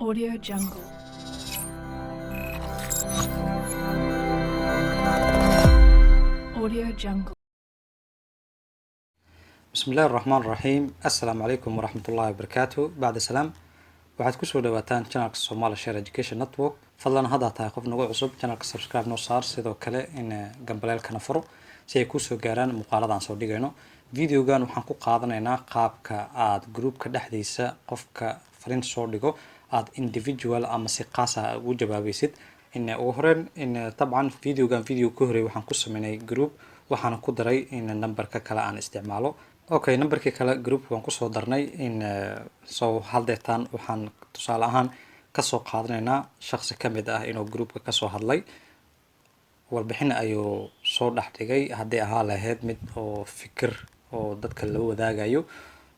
Audio Jungle. Audio Jungle. Bismi illahi raxmaan raxiim. Assalaamu calaykum waraxmat ullahi wabarakaatu. Bacda salaam, waxaad kusoo dhawaataan channelka Somali Share Education Network. Fadlan, haddaa tahay qof nagu cusub, channelka subscribe noo saar, sidoo kale in gambaleelkana furo si ay kusoo gaaraan muuqaalada aan soo dhigayno. Videogan waxaan ku qaadanaynaa qaabka aad groupka dhexdiisa qofka fariin soo dhigo aad individual ama si qaas ah ugu jawaabaysid. In ugu horeyn, in dabcan videogan video ka horey waxaan ku sameynay group, waxaana ku daray in numberka kale aan isticmaalo. Okay, numberkii kale group waan kusoo darnay. In so haldeetaan waxaan tusaale ahaan kasoo qaadanaynaa shaqsi kamid ah inuu groupka kasoo hadlay. Warbixin ayuu soo dhex dhigay, haddii ahaa lahayd mid oo fikir oo dadka la wadaagayo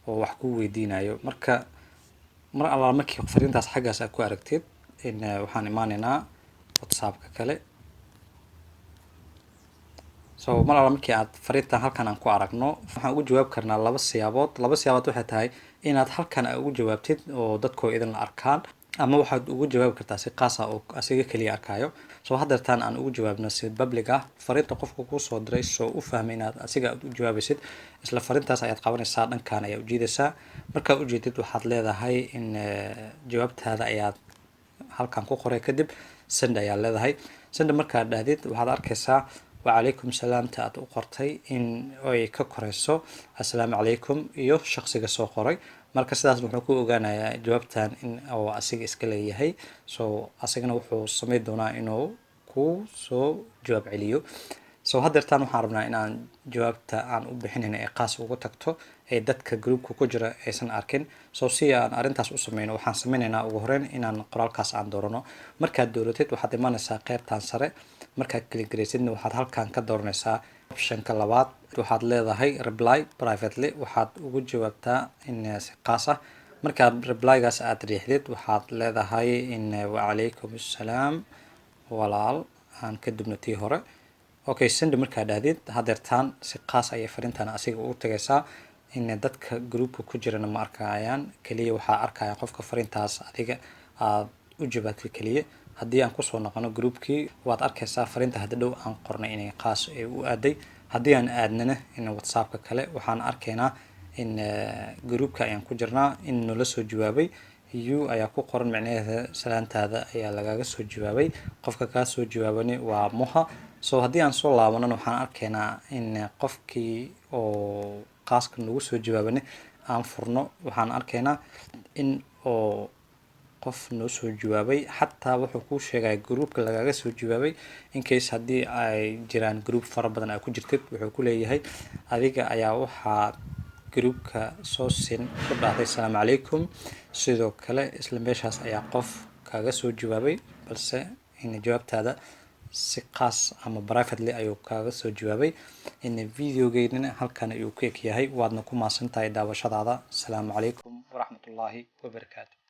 oo wax ku weydiinayo. Marka mar allaala markii fariintaas xaggaas aad ku aragtid, in waxaan imaaneynaa WhatsAppka kale. So mar alla markii aad fariintan halkan aan ku aragno, waxaan ugu jawaabi karnaa laba siyaabood. Laba siyaabood waxay tahay inaad halkan aad ugu jawaabtid oo dadkoo idin la arkaan, ama waxaad ugu jawaabi kartaa si qaas ah oo asiga keliya arkayo. So haddeertaan aan ugu jawaabno si public ah. Fariinta qofka kuu soo diray soo u fahmay inaad asiga aad u jawaabaysid, isla fariintaas ayaad qabanaysaa, dhankan ayaa ujeedaysaa. Markaad ujeedid, waxaad leedahay in jawaabtaada ayaad halkan ku qoray, kadib send ayaa leedahay. Send markaad dhahdid, waxaad arkaysaa wacalaykum salaamta aad u qortay in ay ka koreyso assalaamu calaykum iyo shaqsiga soo qoray. Marka sidaas wuxuu ku ogaanayaa jawaabtan in oo asiga iska leeyahay. So asigana wuxuu sameyn doonaa inuu ku soo jawaab celiyo. So haddeertaan waxaan rabnaa inaan jawaabta aan u bixinayna ee qaas ugu tagto, ee dadka groupka ku jira aysan arkin. So si aan arrintaas u sameyno, waxaan sameynaynaa ugu horeyn inaan qoraalkaas aan doorano. Markaad dooratid, waxaad imaanaysaa qeybtan sare. Markaad click garaysidna, waxaad halkan ka dooranaysaa optionka labaad. Waxaad leedahay reply privately, waxaad ugu jawaabtaa in si qaas ah. Markaad replygaas aad riixdid, waxaad leedahay in wacalaykum assalaam walaal, aan kadibna tii hore. Okay, send markaad dhahdid, hadeertaan si qaas ayay fariintan asiga ugu tagaysaa. In dadka groupka ku jirana ma arkayaan, keliya waxaa arkaya qofka fariintaas adiga aad u jawaabtay keliya. Haddii aan kusoo noqono groupkii, waad arkaysaa fariinta hadda dhow aan qornay inay qaas ay u aaday. Haddii aan aadnana in WhatsAppka kale, waxaan arkaynaa in groupka ayaan ku jirnaa in nala soo jawaabay. U ayaa ku qoran, micnaheeda salaantaada ayaa lagaga soo jawaabay. Qofka kaa soo jawaabani waa Moha. So haddii aan soo laabanana, waxaan arkaynaa in qofkii oo qaaska nagu soo jawaabani aan furno, waxaan arkaynaa in oo qof noo soo jawaabay. Xataa wuxuu kuu sheegaya groupka lagaga soo jawaabay, in case haddii ay jiraan group fara badan aa ku jirtid. Wuxuu ku leeyahay adiga ayaa waxaa groupka soo sin ku dhahday asalaamu calaykum, sidoo kale isla meeshaas ayaa qof kaga soo jawaabay, balse in jawaabtaada si qaas ama privately ayuu kaaga soo jawaabay. In videogeynana halkan ayuu ku eg yahay. Waadna ku mahadsan tahay daawashadaada. Asalaamu calaykum waraxmatullaahi wabarakaatu.